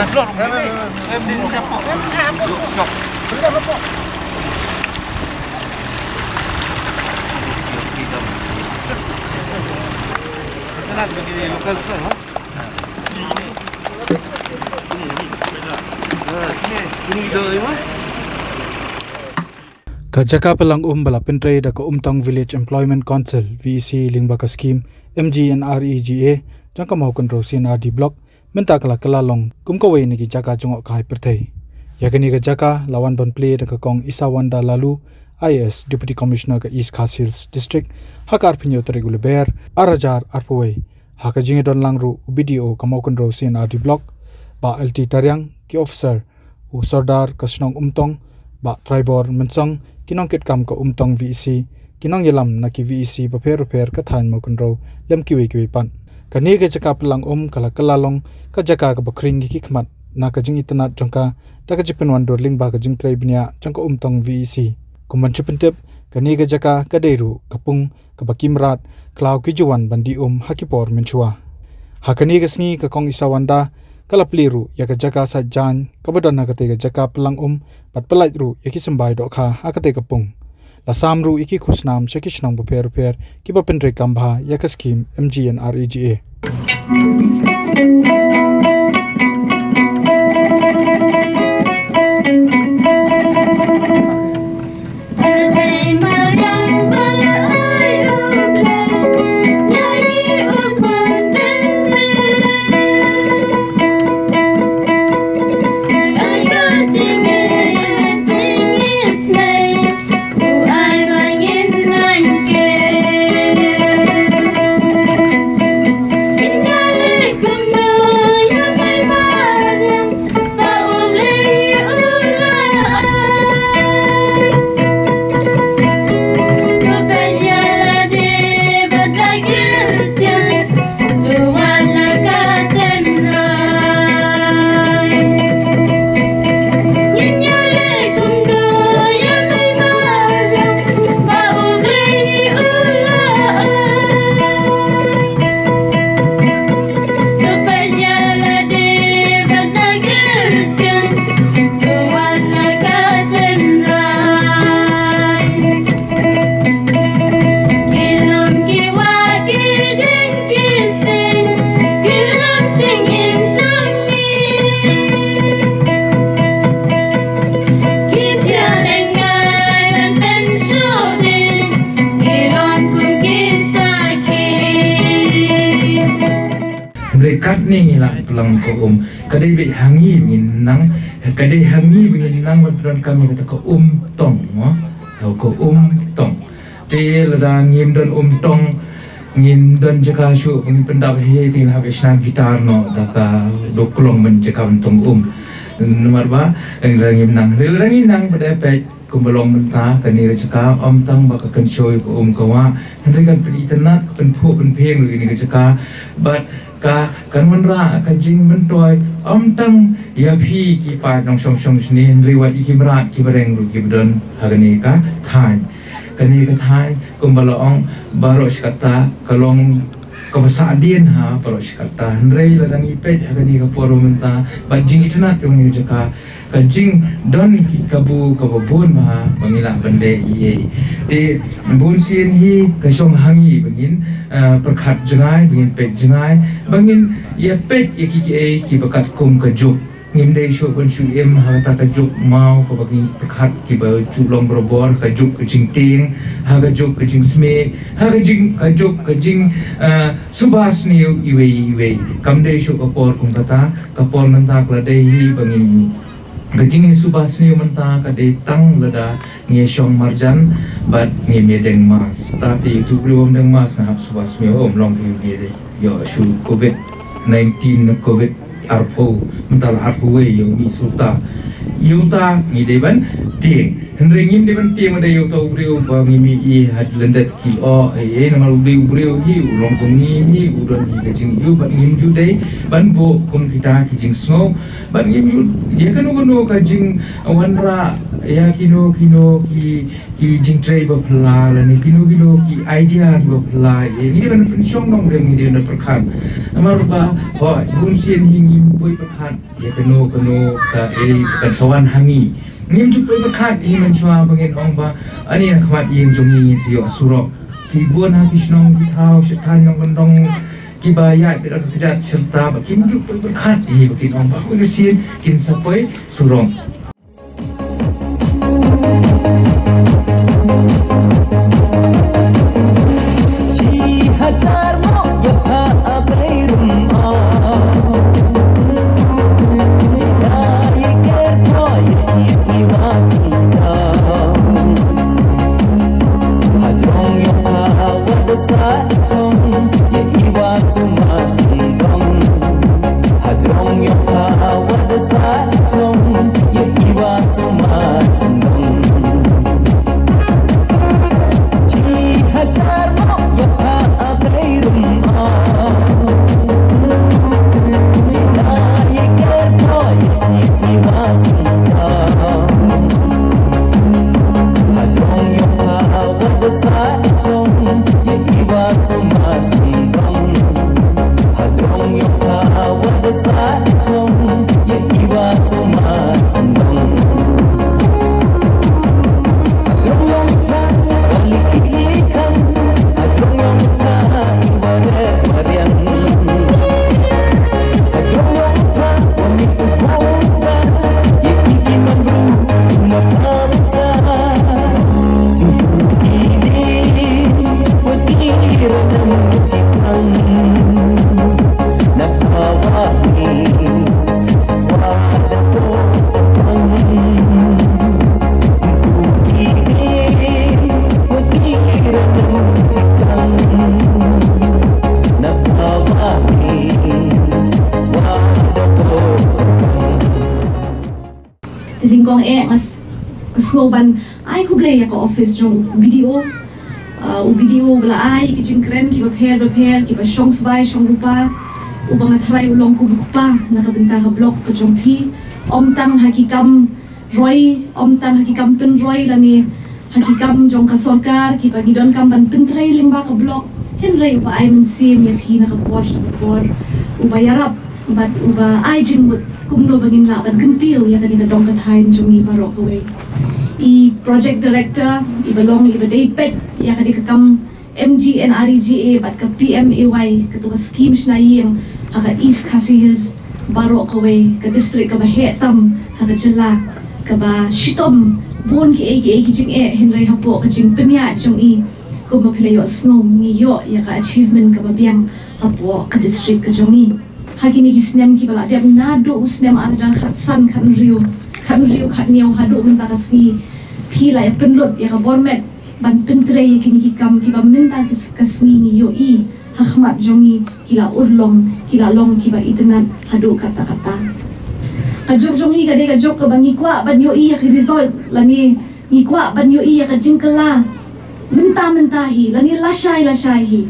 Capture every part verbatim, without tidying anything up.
Ka jaka pynlang um ba la pyntrei da ka Umtong Village Employment Council, V E C, lyngba ka skhim M G N R E G A jong ka Mawkynrew C and R D Block, mynta ka la kylla long kum kawei na ki jaka jngohkai pyrthei. Ïa kane ka jaka la wan ban plie da ka Kong Isawanda Laloo, I A S, Deputy Commissioner ka East Khasi Hills District, ha ka arphew hynñiew tarik u Lber, ar hajar arphew wei. Ha ka jingïadon lang ruh u B D O ka Mawkynrew C and R D Block, Bah L T Tariang, ki officer, u Sordar ka shnong Umtong, Bah Tribor Mynsong, ki nongkitkam ka Umtong V E C, ki nongïalam na ki V E C bapher bapher ka thaiñ Mawkynrew, lem kiwei kiwei pat. Kane ka jaka pynlang um ka la kylla long ka jaka kaba khring ïa ki khmat na ka jingitynnad jong ka, da ka jingpynwandur lyngba ka jingtrei bniah jong ka Umtong V E C. Kum ban shu pyntip, kane ka jaka ka dei ruh ka pung kaba ki mrad khlaw ki ju wan ban dih um ha ki por mynshuwa. Ha kane ka sngi ka Kong Isawanda ka la plie ruh ïa ka jaka sait jaiñ kaba don ha katei ka jaka pynlang um, bad pyllait ruh ïa ki symbai dohkha ha katei ka pung. La sam ruh ïa ki khusnam sha ki shnong bapher bapher kiba pyntreikam bha ïa ka skhim M G N R E G A. Hynrei katne ngi la pynlang ka um. Ka dei beit ha ngi ba ngin nang, ka dei ha ngi ba ngin nang ban pyndonkam ïa kata ka um tong, mo? Ka um tong. Te lada ngim don um tong, ngim don jaka shuh ba ngin pyndap hi, te ngin hap ïa shna gitar noh da ka dohkhlong ban jaka ban tong um. Namar ba lada ngim nang, lada ngim nang ba dei peit kumba long mynta, kane ka jaka ym tang ba ka kynshoh ïa ka um ka wah, hynrei kan pynitynnad, ka pynphuh pynphieng ruh ïa kane ka jaka, bad ka, kan wanrah ka jingmyntoi, ym tang ïa phi ki paid nongshong shnong shane, hynrei wat ïa ki mrad ki mreng ruh kiba don ha kane ka thaiñ. Kane ka thaiñ kumba la ong baroh shi katta ka long kaba sahdien ha baroh shi katta, hynrei lada ngi peit ha kane ka por mynta, bad jingitynnad ïa kane ka jaka, ka jingdon ki kabu kaba bun bha ba ngi lah ban leh ïa. Te bun sien hi ka shong ha ngi ba ngin, eh, pyrkhat jngai, ba ngin peit jngai, ba ngin ïa peit ïa ki, kiei kiba katkum ka juk. Ngim dei shuh ban shu im ha kata ka juk maw kaba ngi pyrkhat kiba ju long barabor, ka juk ka jingtieng, ha ka juk ka jingsmeh, ha ka jing, ka juk ka jing, eh, suba sniew iwei iwei. Kam dei shuh ka por kum kata, ka por mynta ka la dei hi ba ngin Ka jingsuba sniew mynta ka dei tang lada ngi shong marjan bad ngim ïa deng mask. Te ïa uto u briew bym deng mask nga hap suba sniew, ym long ïa u, ngi ïoh shu covid nineteen, covid arphew, mynta la arphew wei, ïa u mih shuh ta. Ïa uta ngi dei ban tieng. Hynrei ngim dei ban tieng ïa uta u briew ba ngim i ha lyndet ki, oh, eh, namar u dei u briew hi, u long kum ngi hi, u don hi ka jingïoh, bad ngim ju dei ban buh kum kita ki jingsngew, bad ngim ju ïa kano kano ka jingwanrah ïa kino kino ki, ki jingtrei ba phylla lane kino kino ki idea ki ba phylla, eh, ngi dei ban pynshong nongrim, ngi dei ban pyrkhat. Namar ba, oh, bun sien hi ngim poi pyrkhat ïa kano kano ka, eh, kan sa wan ha ngi. Ngim ju poi pyrkhat hi mynshuwa ba ngin ong ba, ani na khmat ïing jong ngi ngin sa ïoh surok. Ki bun ha ki shnong ki thaw, sha thaiñ nongkyndong, kiba ïaid beit da ka kjat shirta, ba kim ju poi pyrkhat hi ba kin ong ba, kawei ka sien kin sa poi surok. Te nyngkong eh nga s-, nga sngew ban ai khublei ïa ka office jong u B D O. Ah, u B D O ba la ai ki jingkren kiba pher ba pher, kiba shong sbai shong rupa. Uba nga tharai u long kum u kpa na ka bynta ka block ka jong phi. Ym tang ha ki kam roi, ym tang ha ki kam pynroi lane ha ki kam jong ka sorkar, kiba ngi donkam ban pyntrei lyngba ka block. Hynrei uba ai mynsiem ïa phi na ka por sha ka por, uba ïarap bad uba ai jingmut kumno ba ngin lah ban kyntiew ïa kane ka dong ka thaiñ jong ngi baroh kawei. I project director, iba long iba dei peit ïa kane ka kam M G N R E G A bad ka P M A Y, kato ka skim shna ïing ha ka East Khasi Hills, baroh kawei ka district kaba heh tam ha ka jylla, kaba shitom bun kiei kiei ki jingeh, hynrei hapoh ka jingpynïaid jong i, kumba phi la ïohsngew, ngi ïoh ïa ka achievement kaba biang hapoh ka district ka jong i. Ha kine ki snem kiba la dep, naduh u snem ar hajar khatsan, khathynriew, khathynriew khathynñiew haduh mynta ka sngi, phi la ïa pynlut ïa ka bor met ban pyntrei ïa kine ki kam kiba mynta ki s-, ka sngi ngi ïohi ha khmat jong ngi ki la urlong, ki la long kiba itynnad haduh katta katta. Ka juk jong ngi ka dei ka juk kaba ngi kwah ban ïohi ïa ka result lane ngi kwah ban ïohi ïa ka jingkylla mynta mynta hi lane lashai lashai hi.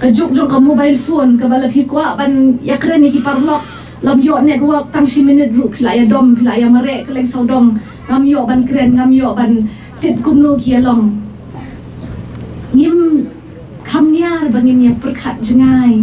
Ka juk jong ka mobile phone kaba la phi kwah ban ïakren ïa ki paralok, lam ïoh network tang shi minit ruh phi la ïa dom, phi la ïa mareh kylleng sawdong. Ngam ïoh ban kren, ngam ïoh ban tip kumno ki ïa long. Ngim kham niar ba ngin ïa pyrkhat jngai,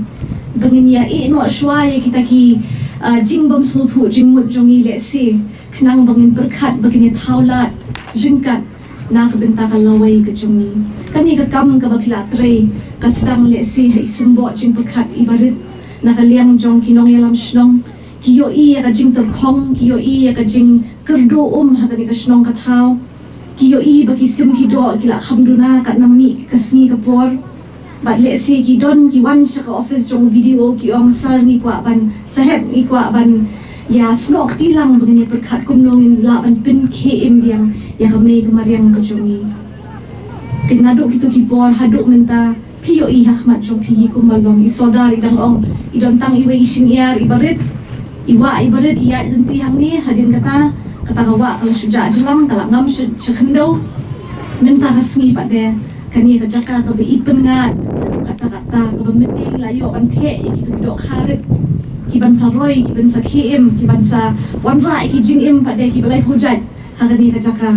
ba ngin ïa ïeh noh shuwa ïa kita ki, ah, jingbym sngewthuh jingmut jong ngi lehse, khnang ba ngin pyrkhat ba kin ïa thaw lad ryngkat na ka bynta ka lawei ka jong ngi. Kane ka kam kaba phi la trei ka sdang lehse ha i symboh jingpyrkhat iba rit na ka liang jong ki nongïalam shnong. Ki ïohi ïa ka jingtyrkhong, ki ïohi ïa ka jingkyrduh um ha kane ka shnong ka thaw. Ki ïohi ba ki sim ki doh ki la kham duna katba mih ka sngi ka por. Bad lehse ki don ki wan sha ka office jong u B D O ki ong, sir, ngi kwah ban, saheb, ngi kwah ban ïa snoh kti lang ba ngin ïa pyrkhat kumno ngin lah ban pynkhie im biang ïa ka mei ka mariang ka jong ngi. Te naduh kito ki por haduh mynta phi ïohi ha khmat jong phi hi kumba long. I sordar i dang ong i don tang iwei i syiar iba rit, i wah iba rit, i ïaid lynti hangne, hadien kata Kata ka wah ka la shu jah jlang, ka la ngam sha, sha khyndew. Mynta ka sngi pat de, kane ka jaka kaba i pyngngad, kata kata kaba mynne la ïoh ban theh ïa kito ki dohkha rit, ki ban sa roi, ki ban sa khie im, ki ban sa wanrah ïa ki jingim pat de kiba laiphew jait ha kane ka jaka.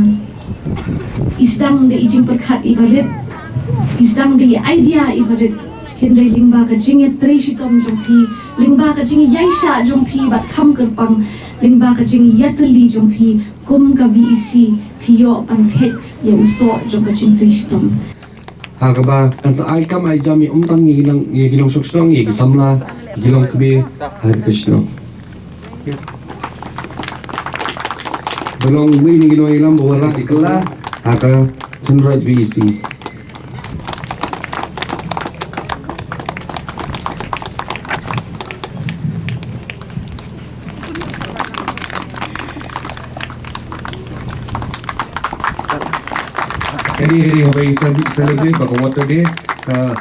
I sdang da i jingpyrkhat iba rit, i sdang da i idea iba rit. Hynrei lyngba ka jingïatrei shitom jong phi, lyngba ka jingïaishah jong phi bad kham kyrpang, lyngba ka jingïatylli jong phi kum ka V E C, phi ïoh ban khet ïa u soh jong ka jingtrei shitom. Ha kaba kan sa ai kam ai jam ïa um tang ïa ki nong, ïa ki nongshong shnong, ïa ki samla, ïa ki longkmie ha ka shnong. Ba long wei na ki nongïalam ba wanrah ïa ka kylla ha ka Hynroit V E C. Kane, kane haba i celebrate ba ka Water Day, ka